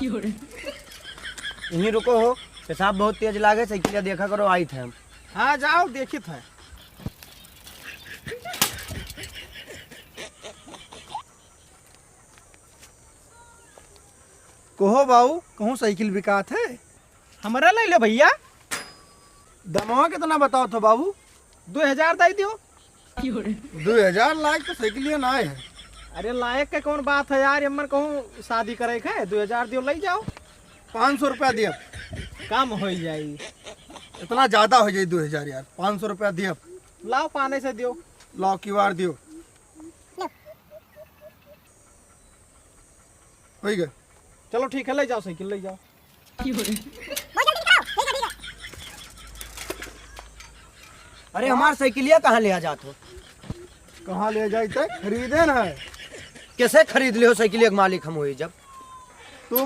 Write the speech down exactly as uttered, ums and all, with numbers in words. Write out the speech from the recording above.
यहीं रुको हो, पेशाब बहुत तेज लागे, साइकिलिया देखा करो, आइत है हम। हाँ, जाओ, देखित है। कहो बाऊ, कहूँ साइकिल बिकात है? हमरा ले लो भैया। दमवा कितना बताओ तो बाबू? दो हजार दे दियो। दो हजार लायक तो साइकिलिया ना है। अरे लायक के कौन बात है यार, एमन कहूँ शादी करे के है, दो हजार दियो, ले जाओ। पाँच सौ रुपया दियो। कम हो जाई। इतना ज्यादा हो जाई दो हजार यार, पाँच सौ रुपया दियो। लाओ पाने से दियो। लाओ क्यूआर दियो। हो गए। चलो ठीक है, ले जाओ साइकिल, ले जाओ। अरे हमार साइकिलिया कहाँ ले आ जात हो? कहाँ ले जाई ते? खरीदे ना है। कैसे खरीद ले हो साइकिलिया के मालिक हम होई जब?